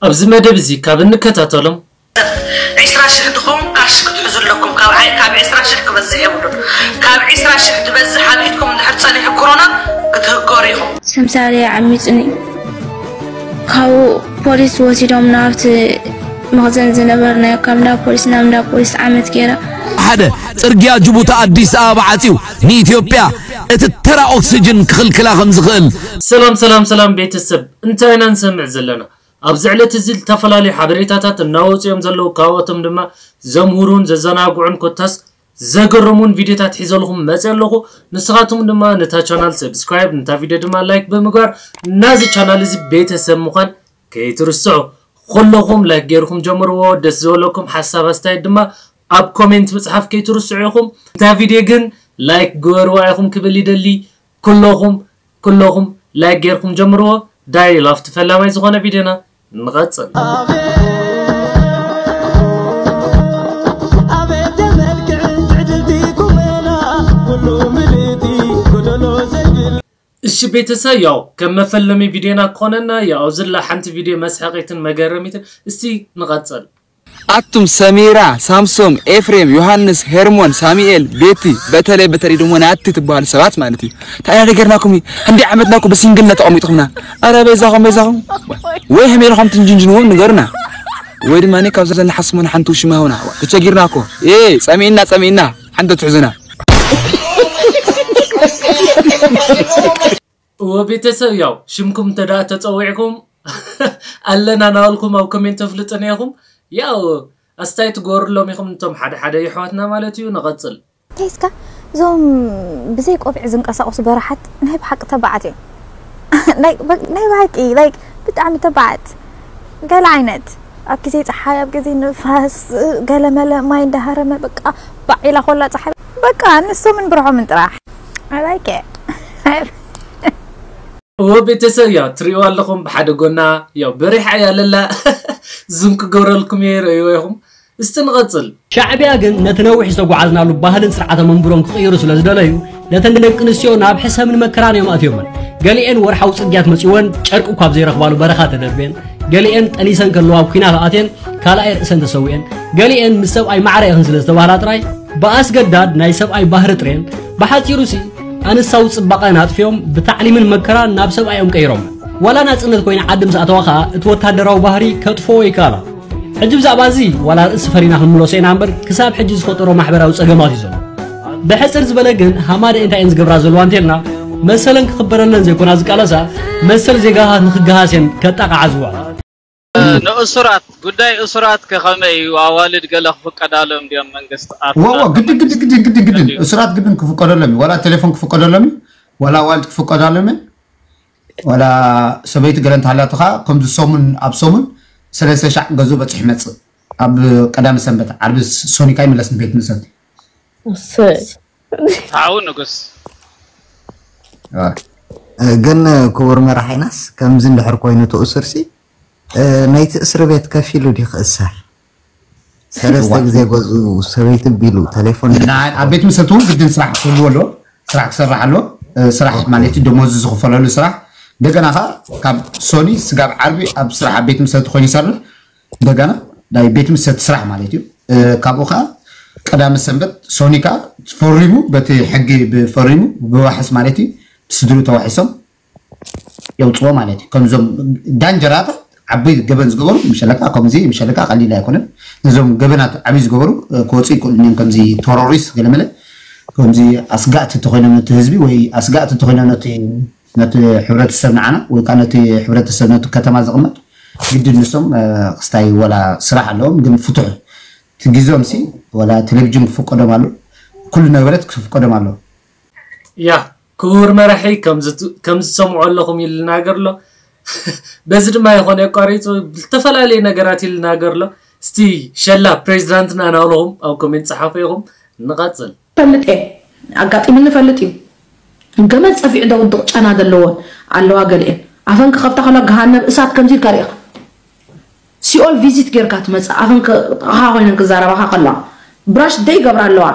ኣብዚ መደብ እዚ ካብ እንከታተሎም ዒስራ ሽሕ ድኾን ካሽ ክትሕዙ ኣለኩም። ካብ ዓይ ካብ ዒስራ ሽሕ ክበዝሕ የብሉን። ካብ ዒስራ ሽሕ ዝበዝሕ ኣብ ኢድኩም እንድሕር ጸኒሑ ኮሮና ክትህገሩ ኢኹም። ሰምሳሪ ዓሚጹኒ ካብኡ ፖሊስ ወሲዶም ናብቲ መኽዘን ዝነበርናዮ ካብ እንዳ ፖሊስ ናብ እንዳ ፖሊስ ዓመት ገይረ ሓደ ጽርግያ ጅቡቲ ኣዲስ ኣበባ ዓጽዩ ንኢትዮጵያ እቲ ተራ ኦክስጅን ክኽልክላ ከም ዝኽእል ሰላም ሰላም ሰላም ቤተሰብ እንታይ ኢና ንሰምዕ ዘለና ኣብዚ ዕለት እዚ ዝተፈላለዩ ሓበሬታታት እናወፁ እዮም ዘለዉ ካብኦቶም ድማ ዘምህሩን ዘዘናግዑን ኮታስ ዘገረሙን ቪድዮታት ሒዘልኹም መፅእ ኣለኹ ንስኻትኩም ድማ ነታ ቻናል ሰብስክራይብ ነታ ቪድዮ ድማ ላይክ ብምግባር ናዚ ቻናል እዚ ቤተሰብ ምዃን ከይትርስዑ ኩለኹም ላይክ ገይርኩም ጀምርዎ ደስ ዝበለኩም ሓሳብ ኣስተያየት ድማ ኣብ ኮሜንት ምፅሓፍ ከይትርስዑ ኢኹም እታ ቪድዮ ግን ላይክ ግበርዋ ኢኹም ክብል ይደሊ ኩለኹም ኩለኹም ላይክ ጌርኩም ጀምርዎ ዳይ ላፍቲ ፈላማይ ዝኾነ ቪድዮና ንቐጽል እሺ ቤተሰብ ያው ከም መፈለሚ ቪድዮና ክኾነና ያው ዝላ ሓንቲ ቪድዮ መስሐቂትን መገረሚትን እስቲ ንቐጽል ኣቱም ሰሚራ፣ ሳምሶም፣ ኤፍሬም፣ ዮሃንስ፣ ሄርሞን፣ ሳሚኤል፣ ቤቲ፣ በተለይ በተለይ ደሞ ናቲ ትበሃሉ ሰባት ማለት እዩ። እንታይ ኢና ጌርናኩም እዩ? ክንደይ ዓመትና እኮ ብሲንግልና ተቐሚጥኹምና። ኣረ በይዛኹም በይዛኹም። ወይ ሄሜልኹም ትንጅንጅንዎም ንገሩና። ወይ ድማ እኔ ካብዛ ዘንሓስቦ ንሓንቲ ውሽማ ይሁና። ተቸጊርና እኮ። ኤ ጸሚእና ጸሚእና ሓንቲ ትሕዙና። እወ ቤተሰብ ያው ሽምኩም እንተ ደኣ ተጸዊዕኩም ኣለና ናበልኩም ኣብ ኮሜንት ተፍልጡና ኢኹም። ያው ኣስታይ ትገብሩሎም ኢኹም እቶም ሓደ ሓደ የሕዋትና ማለት እዩ። ንቐጽል። እንታይ እስከ እዞም ብዘይ ቆቢዕ ዝንቀሳቐሱ በራሓት ናይ ብሓቂ ተባዓት እዮም። ናይ ናይ ብሓቂ like ብጣዕሚ ተባዓት ገለ ዓይነት ኣብ ግዜ ፀሓይ ኣብ ግዜ ንፋስ ገለመለ ማይ እንዳሃረመ በቃ ባዕ ኢላ ኮላ ፀሓይ በቃ ንሶምን ብርሖምን ጥራሕ I like it። እወ ቤተሰብ ያው ትሪእዋ ኣለኹም ብሓደ ጎና ያው በሪሓ እያ ለላ ዙም ክገብረልኩም እየ ረእይዎ ኢኹም እስቲ ንቐጽል ሻዕብያ ግን ነቲ ነዊሕ ዝተጓዓዝናሉ ባህልን ስርዓተ መንብሮን ክቕይሩ ስለ ዝደለዩ ነተን ደቂ ኣንስትዮ ናብ ሕሰምን መከራን እዮም ኣእትዮመን። ገሊኤን ወርሓዊ ጽግያት መጺወን ጨርቂ እኳ ኣብ ዘይረኽባሉ በረኻ ተደርብየን፣ ገሊኤን ጠኒሰን ከለዋ ኣብ ኲናት ኣትየን ካልኣይ ርእሰን ተሰዊኤን፣ ገሊኤን ምስ ሰብኣይ ማዕረ ኢኽን ስለ ዝተባህላ ጥራይ ብኣስገዳድ ናይ ሰብኣይ ባህሪ ጥርየን ብሓጺሩሲ ኣንስታዊ ጽባቐን ኣጥፍዮም ብታዕሊምን መከራን ናብ ሰብኣዮም ቀይሮመን። ዋላ ናጽነት ኮይና ዓዲ ምስ ኣተዋ ከኣ እቲ ወታደራዊ ባህሪ ከጥፍኦ ይከኣላ። ሕጂ ብዛዕባ እዚ ዋላ ርእሲ ፈሪና ክንምለሶ ኢና እምበር ክሳብ ሕጂ ዝፈጠሮ ማሕበራዊ ጸገማት እዩ ዘሎ። ብሕጽር ዝበለ ግን ሃማደኤ እንታይ እየን ዝገብራ ዘለዋ እንተልና መሰለን ክኽበረለን ዘይኮና ዝቃለሳ መሰል ዜጋታት ንኽገሃስ እየን ከጣቕዓ ዝውዕላ። ንእሱራት ጉዳይ እሱራት ከ ከመይ እዩ ኣዋልድ ገለ ክፍቀዳሎም ድዮም መንግስቲ ኣፍና እወ ግድን ግድን ግድን ግድን ግድን እሱራት ግድን ክፍቀደሎም እዩ ዋላ ቴሌፎን ክፍቀደሎም እዩ ዋላ ኣዋልድ ክፍቀዳሎም እዩ ዋላ ሰበይቲ ገለ እንተሃላትኻ ከምዚ ሰሙን ኣብ ሰሙን ሰለስተ ሻዕ ገዝኡ በፂሑ ይመፅእ ኣብ ቀዳሚ ሰንበት ዓርቢ ሶኒካ ይምለስ ንቤት ምሰት ሓው ንጉስ ግን ክቡር መራሒናስ ከምዚ እንድሕር ኮይኑ ትእሱርሲ ናይቲ እስሪ ቤት ከፊሉ ድዩ ክእሰር ሰለስተ ግዜ ገዝኡ ሰበይቲ ቢሉ ቴሌፎን ኣብ ቤት ምሰት እውን ግድን ስራሕ ክህልዎ ኣሎ ስራሕ ክሰርሕ ኣሎ ስራሕ ማለት እዩ ደሞዙ ዝኽፈለሉ ስራሕ እንደገና ከዓ ካብ ሶኒ ስጋብ ዓርቢ ኣብ ስራሕ ኣብ ቤት ምሰት ኮይኑ ይሰርሕ እንደገና ናይ ቤት ምሰት ስራሕ ማለት እዩ ካብኡ ከዓ ቀዳሚ ሰንበት ሶኒ ከዓ ፈሪሙ በቲ ሕጊ ብፈሪሙ ብዋሕስ ማለት እዩ ስድሩ ተዋሒሶም የውፅዎ ማለት እዩ ከምዞም ዳንጀራታት ዓበይ ገበን ዝገበሩ ምሸለካ ከምዚ ምሸለካ ቀሊል ኣይኮነን ነዞም ገበናት ዓብይ ዝገበሩ ክወፁ ይክእሉ እዮም ከምዚ ቴሮሪስት ገለመለ ከምዚ ኣስጋእቲ ተኮይኖም ነቲ ህዝቢ ወይ ኣስጋእቲ ተኮይኖም ነቲ ነቲ ሕብረተሰብ ንዓና ወይ ከዓ ነቲ ሕብረተሰብ ነቲ ከተማ ዝቕመጥ ግድን ንሶም ክስታይ ወላ ስራሕ ኣለዎም ግን ፍትሑ እቲ ግዞም ሲ ወላ ቴሌቪዥን ክፍቀዶም ኣሎ ኩሉ ነገረት ክፍቀዶም ኣሎ ያ ክቡር መራሒ ከም ዝሰምዖ ኣለኹም ኢሉ ልናገር ኣሎ በዚ ድማ ይኾነ የቋሪፁ ዝተፈላለዩ ነገራት ኢሉ ልናገር ኣሎ እስቲ ሸላ ፕሬዚዳንትና ናብለኹም ኣብ ኮሜንት ፀሓፉ ኢኹም ንቐፅል ፈልጥ እየ ኣጋጢሙኒ ፈልጥ እዩ ገመድ ፀፊዑ ደውድቕ ጨና ዘለዎን ኣለዋ ገሊኤን ኣፈን ክኸፍታ ከላ ገሃነብ እሳት ከምዚ ኢልካ ርኢኻ ሲኦል ቪዚት ጌርካ ትመፅእ ኣፈን ጥቕኻ ኮይነን ክዛረባኻ ከለዋ ብራሽ ደይ ገብራ ኣለዋ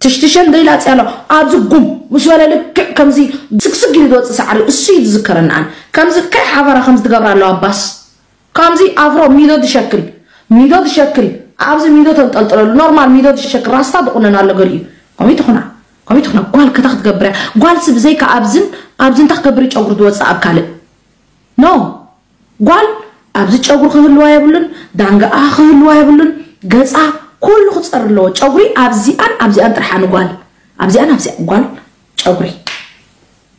ትሽትሸን ደይ ላፅያ ኣለዋ ኣብዚ ጉም ምስ በለ ልክዕ ከምዚ ስግስግ ኢሉ ዝወፅእ ሳዕሪ እሱ እዩ ዝዝከረኒ ኣነ ከምዚ ከይ ሓበራ ከምዚ ትገብራ ኣለዋ ባስ ከምዚ ኣፍሮ ሚዶ ዝሸክል፣ ሚዶ ዝሸክል፣ ኣብዚ ሚዶ ተንጠልጥለሉ። ኖርማል ሚዶ ዝሸክል ራስታ ዝቑነን ኣሎ ገሊኡ። ከምኡ ትኹና፣ ከምኡ ትኹና። ጓል ከታ ክትገብር እያ። ጓል ሲ ብዘይካ ኣብዝን ኣብዝን እንታይ ክገብር እዩ? ጨጉሪ ዝወፅእ ኣብ ካልእ ኖ። ጓል ኣብዚ ጨጉሪ ክህልዋ የብሉን፣ ዳንጋኣ ክህልዋ የብሉን። ገፃ ኩሉ ክፀር ኣለዎ። ጨጉሪ ኣብዚኣን ኣብዚኣን ጥርሓ ንጓል ኣብዚኣን ኣብዚኣን ጓል ጨጉሪ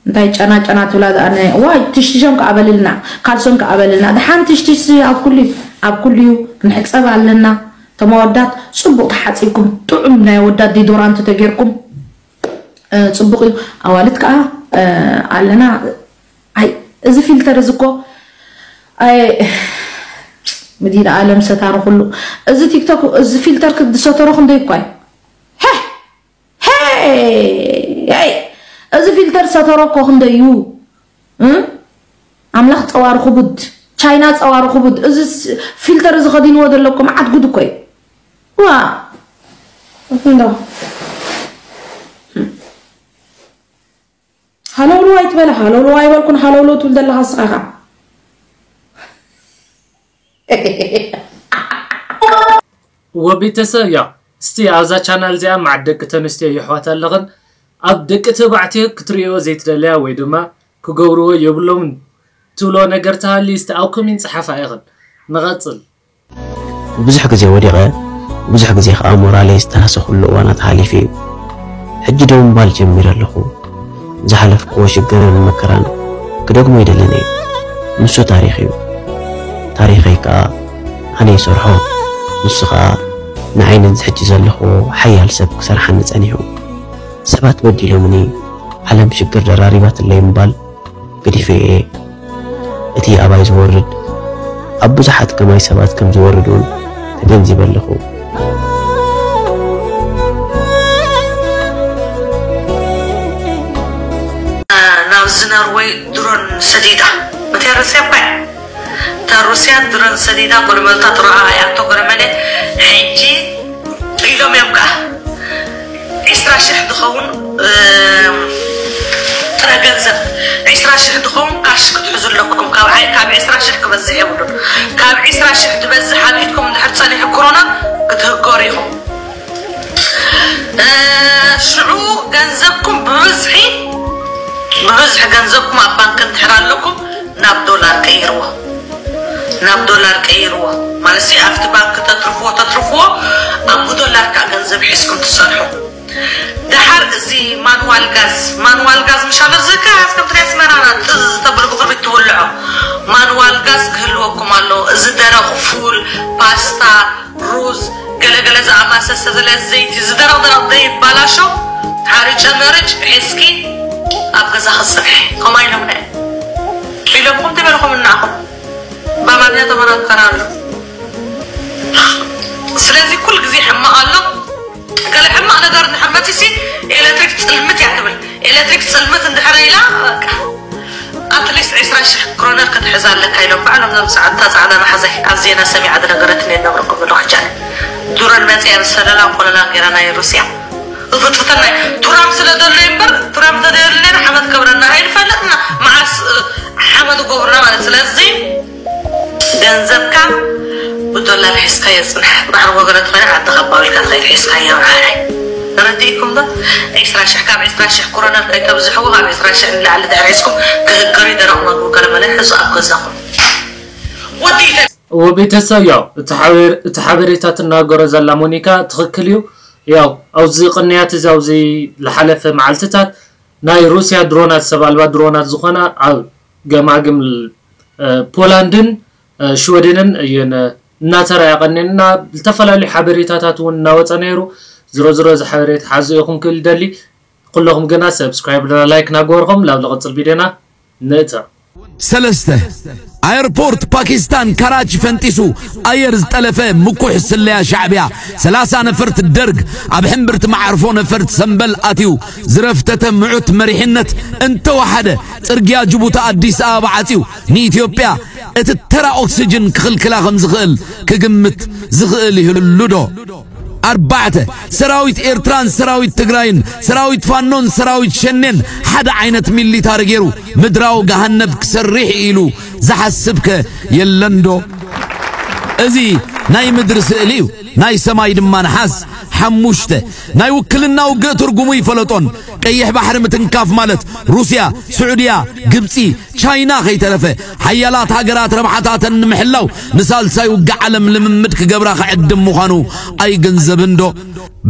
እንታይ ጨና ጨና ትብላ ዝኣነ ዋይ ትሽትሸም ከኣበልልና ካልሶን ከኣበልልና ድሓን ትሽትሽ ኣብ ኩሉ ኣብ ኩሉ እዩ። ክንሕፀብ ኣለና። ተመወዳት ፅቡቅ ተሓፂብኩም ጥዑም ናይ ወዳት ዲዶራንት ተጌርኩም። እ፣ ፅቡቅ እዩ። ኣዋልድ ከዓ እ፣ ኣለና። ኣይ እዚ ፊልተር እዚ እኮ ኣይ ምዲና ኣለም ሰታሩ ኩሉ እዚ ቲክቶክ እዚ ፊልተር ክድሰተሮ ክንደይ እኳይ ሄ ሄይ እዚ ፊልተር ሰተሮ እኮ ክንደይ እዩ። እ? ኣምላኽ ጸዋር ክቡድ ቻይና ጸዋር ክቡድ እዚ ስ- ፊልተር እዚ ከዲንዎ ዘለኩም ዓት ጉድ እኮ እዩ። ዋ እንዶ ሃለውለው ኣይትበለ ሃለውለው ኣይበልኩን ሃለውለው ትብል ዘለኻ ስኻኻ ወቤተሰብ ያ እስቲ ኣብዛ ቻናል እዚኣ ማዕድ ደቂ ተንስትዮ ይሕዋት ኣለኽን ኣብ ደቂ ተባዕትዮ ክትርእዮ ዘይትደለያ ወይ ድማ ክገብርዎ የብሎምን ትብሎ ነገር ተሃሊ እስቲ ኣብ ኮሜንት ጸሓፋ ኢኽን። ንቐጽል። ብዙሕ ግዜ ወዲቐ ብዙሕ ግዜ ከዓ ሞራለይ ዝተሃሰኹሉ እዋናት ሓሊፉ እዩ። ሕጂ ደው ምባል ጀሚረ ኣለኹ። ዝሓለፍክዎ ሽግርን መከራን ክደግሞ ኣይደልን እየ። ንሱ ታሪኽ እዩ። ታሪኸይ ከዓ ኣነ ይሰርሖ። ንሱ ከዓ ንዓይ ነዚ ሕጂ ዘለኹዎ ሓያል ሰብ ክሰርሓኒ ጸኒሑ። ሰባት በዲሎምኒ፣ ዓለም ሽግር ደራሪባትለይ ምባል ገዲፈ እየ። እቲ ኣባይ ዝወርድ ኣብ ብዙሓት ከማይ ሰባት ከም ዝወርድ እውን ተገንዚበ ኣለኹ። ናብዚ ነርወይ ድሮን ሰዲዳ መትያ ሩስያ እኳ እያ። እታ ሩስያ ድሮን ሰዲዳ ጎለመልታ ጥራኣ እያ እቶ ጎለመለ ሕጂ ኢሎም እዮም ከዓ ዒስራ ሽሕ ዝኸውን ጥረ ገንዘብ ዒስራ ሽሕ ዝኸውን ካሽ ክትሕዙ ኣለኩም። ካብ ዒስራ ሽሕ ክበዝሕ የብሉን። ካብ ዒስራ ሽሕ ዝበዝሕ ኣብ ኢድኩም እንድሕር ፀኒሑ ኮሮና ክትህገሩ ኢኹም። ሽዑ ገንዘብኩም ብብዝሒ ብብዝሒ ገንዘብኩም ኣብ ባንክ እንድሕር ኣለኩም ናብ ዶላር ቀይርዎ ናብ ዶላር ቀይርዎ ማለት ሲ ኣብቲ ባንክ ተትርፍዎ ተትርፍዎ ኣብ ዶላር ከዓ ገንዘብ ሒዝኩም ትሰርሑ። ደሓር እዚ ማንዋል ጋዝ ማንዋል ጋዝ ምሻሎ ዝከ ኣስከምትሪያ ስመራና ጥዝ ተብሉ ብክርቢት ትውልዖ ማንዋል ጋዝ ክህልወኩም ኣለዎ። እዚ ደረቕ ፉል ፓስታ ሩዝ ገለገለ ዝኣማሰሰ ዘለ ዘይቲ ዝደረቕ ደረቕ ዘይባላሾ ሓርጨ መርጭ ሒዝኪ ኣብ ገዛ ክፅንሒ ከምኣ ኢሎምና ኢሎምኩም ትበልኹም እናኹም ብኣማርኛ ተመራከራሉ። ስለዚ ኩሉ ግዜ ሕማቕ ኣሎ። ገለ ሕማቕ ነገር እንድሕር መፂሲ ኤሌክትሪክ ፅልምት እያ ትብል። ኤሌክትሪክ ፅልምት እንድሕር ኢላ በቃ ኣትሊስት ዒስራ ሽሕ ክሮነር ክትሕዝ ኣለካ ኢሎም ባዕሎም ዞም ሰዓት እታ ፃዕዳ መሓዛይ ኣብ ዜና ሰሚዓ ዝነገረትኒ እነግረኩም ዘለኹ ሕጂ ኣነ። ድሮን መፂኣ ብሰለላን ኮለላን ገይራ ናይ ሩስያ ዝፍጥፍተና እዩ። ትራምፕ ስለ ዘሎ እዩ እምበር ትራምፕ ተዘየሉ ነይሩ ሓመድ ከብረና ኣይንፈልጥና መዓስ ሓመድ ጎብርና ማለት ስለዚ ገንዘብካ ብዶላር ሒዝካዮ ፅንሕ። ባዕሉ ወገኖት ኮይና ዓድኻ ኣባቢልካ ትኸይድ ሒዝካዮ ምዓረይ። ተረዲእኩም ዶ? ዒስራ ሽሕ ካብ ዒስራ ሽሕ ክሮነር ከይተብዝሕዎ ካብ ዒስራ ሽሕ ንላዕሊ ድሕር ሒዝኩም ክህገሩ ደረቕ መግቢ ገለመለ ሕዙ ኣብ ገዛኹም። ወዲ ወቤተሰብ ያው እቲ ሓበሬታ ትናገሮ ዘላ ሞኒካ ትኽክል እዩ። ያው ኣብዚ ቅንያት እዚ ኣብዚ ዝሓለፈ መዓልትታት ናይ ሩስያ ድሮናት ሰብ ኣልባ ድሮናት ዝኾና ኣብ ገማግም ፖላንድን ሽወደንን እየን እናተራያ ቀኒና ዝተፈላለዩ ሓበሬታታት እውን እናወፀ ነይሩ። ዝሮ ዝሮ እዚ ሓበሬታ ሓዙ ኢኹም ክብል ደሊ ኩለኹም ግና ሰብስክራይብ ና ላይክ ናገበርኹም ላብ ዝቐፅል ቪድዮና ንእተ። ሰለስተ ኣየርፖርት ፓኪስታን ካራቺ ፈንጢሱ ኣየር ዝጠለፈ ምኩሕ ስለያ ሻዕብያ ሰላሳ ነፈርት ደርግ ኣብ ሕምብርቲ መዓርፎ ነፈርት ሰምበል ኣትዩ ዝረፍተተ ምዑት መሪሕነት እንተወሓደ ጽርግያ ጅቡቲ ኣዲስ ኣበባ ዓጽዩ ንኢትዮጵያ እቲ ተራ ኦክስጅን ክኽልክላ ከም ዝኽእል ክግምት ዝኽእል ይህሉ ዶ? ኣርባዕተ ሰራዊት ኤርትራን ሰራዊት ትግራይን ሰራዊት ፋኖን ሰራዊት ሸኔን ሓደ ዓይነት ሚሊታሪ ገይሩ ምድራዊ ገሃነብ ክሰርሕ ኢሉ ዝሓስብከ የለንዶ? እዚ ናይ ምድሪ ስእሊ እዩ፣ ናይ ሰማይ ድማ ነሓስ። ሓሙሽተ፣ ናይ ውክልና ውግእ ትርጉሙ ይፈለጦን። ቀይሕ ባሕሪ ምትንካፍ ማለት ሩስያ፣ ስዑድያ፣ ግብጺ፣ ቻይና ከይተረፈ ሓያላት ሃገራት ረብሓታተን ንምሕላው ንሳልሳይ ውግእ ዓለም ልምምድ ክገብራ ክዕድም ምዃኑ ኣይግንዘብን ዶ?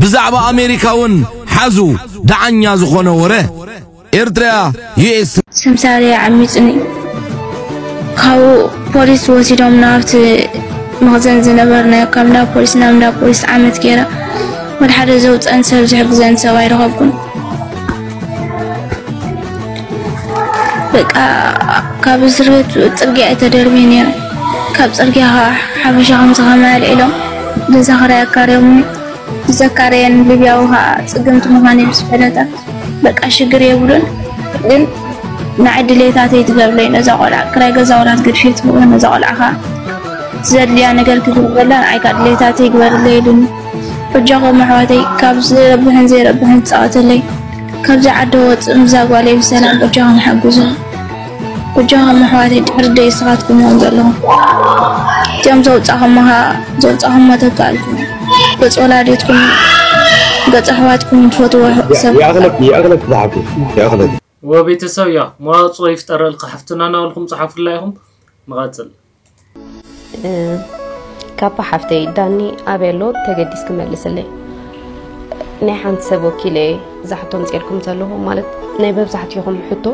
ብዛዕባ ኣሜሪካ እውን ሓዙ ደዓኛ ዝኾነ ወረ። ኤርትራ፣ ዩ ኤስ። ሰምሳሪ ዓሚጹኒ። ካብኡ ፖሊስ ወሲዶም ናብቲ መኽዘን ዝነበርናዮ ካብ እንዳ ፖሊስ ናብ እንዳ ፖሊስ ዓመት ገይረ። ወላ ሓደ ዘውፀን ሰብ ዝሕግዘን ሰብ ኣይረኸብኩን። በቃ ካብ እስር ቤት ፅርግያ እየ ተደርብየ ነይረ። ካብ ፅርግያ ከዓ ሓበሻ ከምዚ ከማይ ኣልዒሎም ገዛ ክራይ ኣካርዮምኒ። ዘካርየን ሊብያዊ ከዓ ፅግምቲ ምዃነይ ምስ ፈለጠ በቃ ሽግር የብሉን፣ ግን ንዓይ ድሌታተይ ትገብረለይ ነዛ ቆልዓ፣ ክራይ ገዛ ወላ ትገድፍዮ ትብሎ ነዛ ቆልዓ ከዓ ዘድልያ ነገር ክገብረላ ንዓይ ከዓ ድሌታተይ ይግበረለይ ኢሉኒ። በጃኹም ኣሕዋተይ ካብ ዝረብሕን ዘይረብሕን ትፃወተለይ፣ ካብዚ ዓዲ ወፅእ ምዛ ጓለይ ብሰላም በጃኹም ሓግዙ። በጃኹም ኣሕዋተይ ድሕሪ ደይ ንስኻትኩም ኢኹም ዘለኹም። እቲኦም ዘውፃኹሞ ኸዓ ዘውፃኹሞ ተካልኩም ገፅ ወላዲትኩም ገፅ ኣሕዋትኩም ትፈትዎ ሰብ ይኣኽለኪ ይኣኽለኪ ዝሓፍተይ ይኣኽለኪ። ወቤተሰብ ያ መዋፅኦ ይፍጠረልካ ሓፍትና እናበልኩም ፀሓፉላ ኢኹም። ንቐፅል። ካባ ሓፍተይ ዳኒ ኣበይ ኣሎ ተገዲስኪ መልስለይ። ናይ ሓንቲ ሰብ ወኪለ እየ እዛ ሕቶ ኣምፅኤልኩም ዘለኹ ማለት ናይ በብዛሕትኹም ሕቶ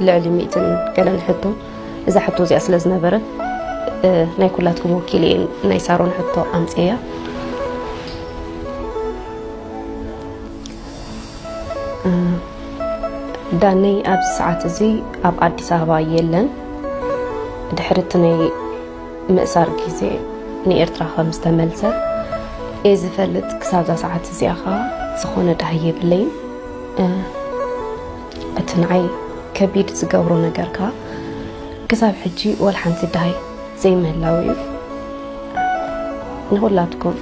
ልዕሊ ሚእትን ገለን ሕቶ እዛ ሕቶ እዚኣ ስለ ዝነበረት ናይ ኩላትኩም ወኪለ እየ ናይ ሳሮን ሕቶ ኣምፅኤያ። ዳነይ ኣብዚ ሰዓት እዚ ኣብ ኣዲስ ኣበባ የለን። ድሕሪ እቲ ናይ ምእሳር ግዜ ንኤርትራ ከም ዝተመልሰ እየ ዝፈልጥ። ክሳብዛ ሰዓት እዚኣ ኸኣ ዝኾነ ዳሃይ የብለይን። እቲ ንዓይ ከቢድ ዝገብሮ ነገር ከኣ ክሳብ ሕጂ ወላ ሓንቲ ዳሃይ ዘይምህላው እዩ። ንኹላትኩም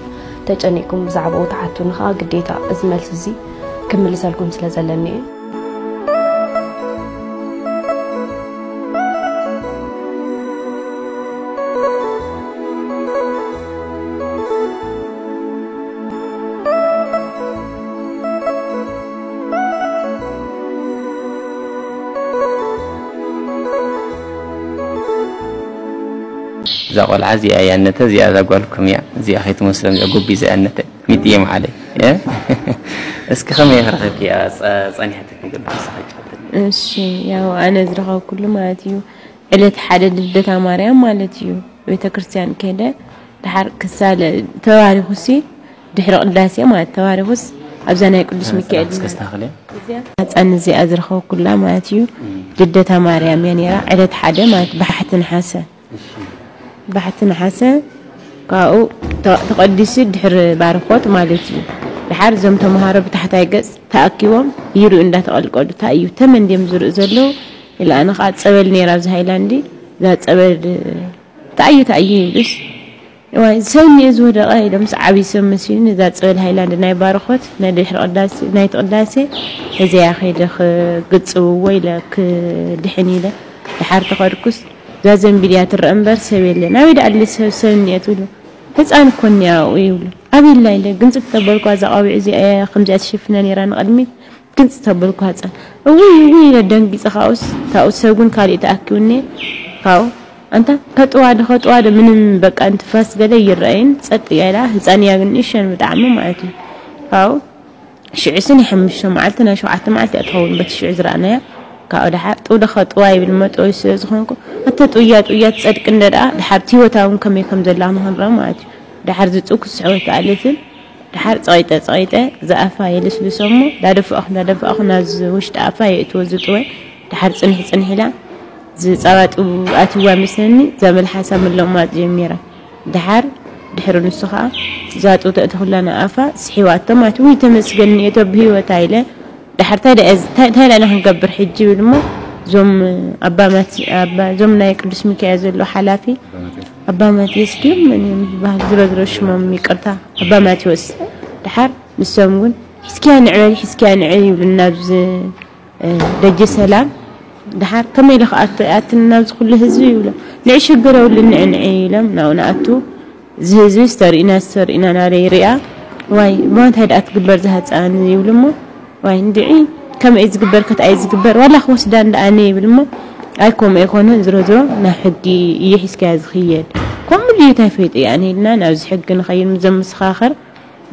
ተጨኒቅኩም ብዛዕባኡ ትሓቱኒ ከኣ ግዴታ እዚ መልሲ እዚ ክምልሰልኩም ስለ ዘለኒ እዩ። እዛ ቆልዓ እዚኣ እያ ነተ እዚኣ እዛ ጓልኩም እያ እዚኣ ከይትመስሎም እዚኣ ጎቢዛ እያ ነተ ሚጥየ መዓለይ። እስኪ ከመይ ረኺብክያ ጸኒሕትኪ ገለ ተሳኺ ጫወተኒ። እሺ ያው ኣነ ዝረኸብኩሉ ማለት እዩ ዕለት ሓደ ልደታ ማርያም ማለት እዩ ቤተክርስትያን ከይደ ድሓር ክሳለ ተባሪኹሲ ድሕሪ ቅዳሴ ማለት ተባሪኹስ ኣብዛ ናይ ቅዱስ ሚካኤል ከስታኽለ ህፃን እዚኣ ዝረኸብኩላ ማለት እዩ ልደታ ማርያም እያ ነይራ ዕለት ሓደ ማለት ባሕቲ ነሓሰ ባሕቲ ነሓሰ ካብኡ ተቐዲሱ ድሕሪ ባርኾት ማለት እዩ። ድሓር እዞም ተምሃሮ ብታሕታይ ገፅ ተኣኪቦም ይርእዩ እንዳተቐልቀሉ ታይ እዩ ተመን ድዮም ዝርእዩ ዘለዉ ኢለ ኣነ ከዓ ፀበል ነይራ ኣብዚ ሃይላንዲ እዛ ፀበል ተኣዩ ተኣዩ ይብሉስ እዋይ ሰብ እኒኦ ዝወደቐ ኢሎምስ ዓብዪ ሰብ መሲሉኒ እዛ ፀበል ሃይላንድ ናይ ባርኾት ናይ ድሕሪ ቅዳሴ ናይቲ ቅዳሴ ሒዘያ ከይደ ክግፅውዎ ኢለ ክድሕን ኢለ ድሓር ተኸድኩስ እዛ ዘንቢል እያ ትረአ እምበር ሰብ የለን። ኣበይ ደኣ ኣለ ሰብ ሰብ እኒኦ ትብሉ። ህፃን እኮ እኒኣ ኣብኡ ይብሉ። ኣበይ ኣላ ኢለ ግንፅት ተበልኳ እዛ ቆቢዕ እዚኣ እያ ከምዚኣ ትሽፍና ነይራ ንቕድሚት ግንፅት ተበልኳ ህፃን። እውይ እውይ ኢለ ደንጊፀ ካብኡስ ካብኡ ሰብ እውን ካሊእ ተኣኪቡ እኒአ ካብኡ ኣንታ ከጥዋ ዶ ከጥዋ ዶ ምንም በቃ እንትፋስ ገለ ይረኣይን ፀጥ እያ ኢላ ህፃን እያ ግን ንእሸን ብጣዕሚ ማለት እዩ ካብኡ ሽዑ ስኒ ሓሙሽተ መዓልቲ ናይ ሸውዓተ መዓልቲ እያ ትኸውን በቲ ሽዑ ዝረኣናያ ካብኡ ደሓር ጥው ዶ ከጥዋ ይብል መጥወይ ስለ ዝኾንኩ ኣተ ጥውያ ጥውያ ትፀድቂ እንደ ደኣ ደሓር እቲ ህይወታ እውን ከመይ ከም ዘላ ንክንረአ ማለት እዩ ደሓር ዝጥው ክትስሕቦ ኣይከኣለትን ደሓር ፀቒጠ ፀቒጠ ዝኣፋ የልስልሶ እሞ ዳደፋእኹ ዳደፋእኹ ናብዚ ውሽጢ ኣፋ የእትዎ ዝጥወ ደሓር ፅንሕ ፅንሕ ኢላ ዝፀባ ጥው ኣትይዋ መስለኒ እዛ መልሓሳ ምልቕማፅ ጀሚራ ደሓር ድሕሪ ንሱ ኸዓ እዛ ጥው ተእትኹላ ንኣፋ ስሒባቶ ማለት ውይ ተመስገን እኒኤቶ ብህይወታ ኢለ ደሓር ታይ ደኣ ታይ ደኣ ክንገብር ሕጂ ይብል እሞ እዞም ኣባ ማት ኣባ እዞም ናይ ቅዱስ ሚካኤል ዘሎ ሓላፊ ኣባ ማቴዎስ ድዮም መን እዮም ዝበሃል ዝሮ ዝሮ ሽሞም ይቅርታ ኣባ ማቴዎስ ደሓር ንሶም እውን ሒዝክያ ንዕበል ሒዝክያ ንዕበል ይብሉና ኣብዚ ደጀ ሰላም ደሓር ከመይ ኢለ ክኣቱ እየ ኣትኒ ናብዚ ኩሉ ህዝቢ ይብሎ ንዒ ሽግር የብሉን ንዒ ንዒ ኢሎም ናብኡ ንኣቱ እዚ ህዝቢ ዝተርእና ዝተርእና ናበይ ይሪኣ። ዋይ ብመንታይ ደኣ ትግበር ዝሃፃን ይብሉ እሞ፣ ዋይ እንድዒ ከመይ ዝግበር ከትኣይ ዝግበር ዋላ ክወስዳ እንዳ ኣነ ይብል እሞ፣ ኣይ ከምኡ ኣይኮነን። ዝሮ ዝሮ ናብ ሕጊ እየ ሒዝካያ ዝኽየድ። ከምኡ ድዩ እንታይ ፈይጠ እየ ኣነ ኢልና ናብዚ ሕጊ ንኸይድ ምስ ዘመሰኻኽር፣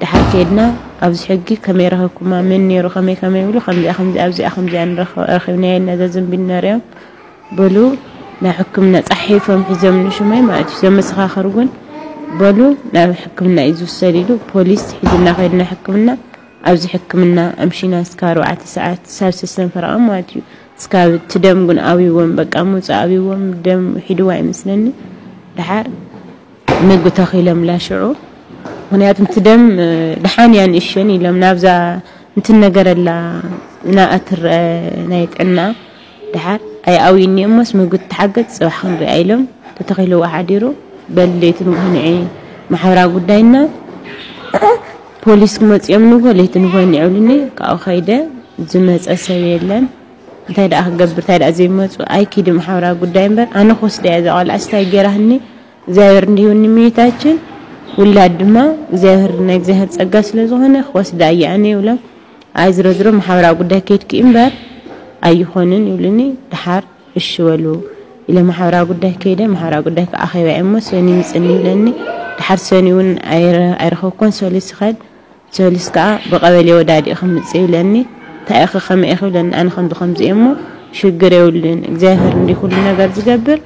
ድሓር ከይድና ኣብዚ ሕጊ ከመይ ረኸብኩማ፣ መን ነይሩ፣ ከመይ ከመይ ይብሉ፣ ከምዚኣ ከምዚኣ ኣብዚኣ ከምዚኣ ንረኽ- ረኺብናዮ ኢልና ዘዘንቢልና ሪኦም በሉ። ናብ ሕክምና ፃሒፎም ሒዞም ንሽመይ ማለት እዩ። ዘመሰኻኽር እውን በሉ ናብ ሕክምና እዩ ዝውሰድ ኢሉ ፖሊስ ሒዝና ከይድና ሕክምና። ኣብዚ ሕክምና ኣምሺና እስካብ ኣርባዕተ ሰዓት ሳብ ሰሰን ፈረቓ ማለት እዩ። እስካብ እቲ ደም ግን ኣብዎም በቃ ምውፃእ ኣብዎም ደም ሒድዋ ኣይመስለኒ። ድሓር ምግቢ ተኺሎም ላሽዑ ምክንያቱ እቲ ደም ድሓን እያ ንእሸን ኢሎም ናብዛ እንትነገረላ ናብኣ ትረአ ናይ ጥዕና ድሓር ኣይኣውይኒ እሞስ ምግቢ ትሓገዝ ፅባሕ ክንሪኣ ኢሎም ተተኺልዎ ሓዲሩ በል ለይቲ ንግሆ ንዒ ማሕበራዊ ጉዳይና ፖሊስ ክመፅኦም ንግሆ ለይቲ ንግሆ ንዒብሉኒ ካብኡ ከይደ ዝመፀ ሰብ የለን እንታይ ደኣ ክገብር እንታይ ደኣ ዘይመፁ ኣይኪዲ ማሕበራዊ ጉዳይ እምበር ኣነ ክወስዳ እያ እዛ ቆልዓ ስታይ ገይራህኒ እግዚኣብሔር እንዲሁን ምኒታችን ውላድ ድማ እግዚኣብሔር ናይ እግዚኣብሔር ፀጋ ስለ ዝኾነ ክወስዳ እያ ኣነ ይብሎም። ኣይ ዝሮ ዝሮ ማሕበራዊ ጉዳይ ከይድኪ እምበር ኣይኾንን ይብሉኒ። ድሓር እሺ በሉ ኢለ ማሕበራዊ ጉዳይ ከይደ ማሕበራዊ ጉዳይ ከኣኸባ እሞ ሰኒ ምፅኒ ይብለኒ። ድሓር ሰኒ እውን ኣይረ- ኣይረኸብኮን ሰሉስ ይኸድ ሰሉስ ከዓ ብቐበሌ ወዳዲኡ ክምፅእ ይብለኒ። እንታይ ኢኺ ከመይ ኢኺ ይብለኒ ኣነ ከምዚ ከምዚ እየ እሞ ሽግር የብሉን እግዚኣብሔር እንዲ ኩሉ ነገር ዝገብር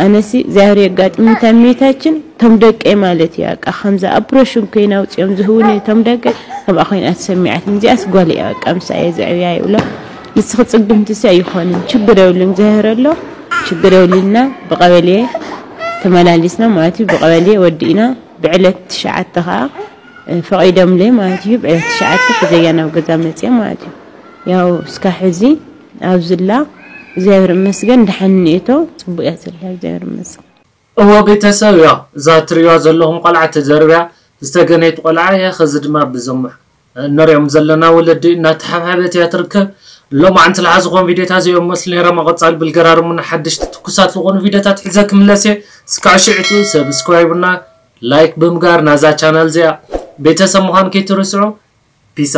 ኣነሲ እግዚኣብሔር የጋጥም እንታይ እሜታችን ቶም ደቀይ ማለት እዩ በቃ ከምዚ ኣፕሮሽን ኮይና ኣውፅኦም ዝህቡኒ ቶም ደቀይ ከምኣ ኮይና ተሰሚዓት እዚኣስ ጓል እያ በቃ ምሳየ ዘዕብያ ይብሎ ንስኺ ፅግምቲ ሲ ኣይኾንን ችግር የብሉን እግዚኣብሔር ኣሎ ችግር የብሉና ብቀበሌ ተመላሊስና ማለት እዩ ብቀበሌ ወዲእና ብዕለት ትሽዓተ ከዓ ፈቒዶምለይ ማለት እዩ ብዕለት ትሽዓተ ሒዘያ ናብ ገዛ መፅየ ማለት እዩ ያው እስካ ሕዚ ኣብዝላ እግዚኣብሔር ይመስገን ደሓን እኒኤቶ ፅቡቅ እያ ዘላ እግዚኣብሔር ይመስገን እወ ቤተሰብ ያው እዛ ትሪእዋ ዘለኹም ቆልዓ ተደርብያ ዝተገነየት ቆልዓ እያ ኸዚ ድማ ብዞም እንሪኦም ዘለና ወለዲ እናተሓብሐበት እያ ትርከብ ሎማዓንቲ ለሓ ዝኾኑ ቪድዮታት እዚኦም መስሉ ነይሮም ኣብ ቀፃሊ ብልገራርሙና ሓደሽቲ ትኩሳት ዝኾኑ ቪድዮታት ሒዘ ክምለስ እየ እስካብ ሽዕቱ ሰብስክራይብና ላይክ ብምግባር ናዛ ቻናል እዚኣ ቤተሰብ ምዃን ከይትርስዑ ፒስ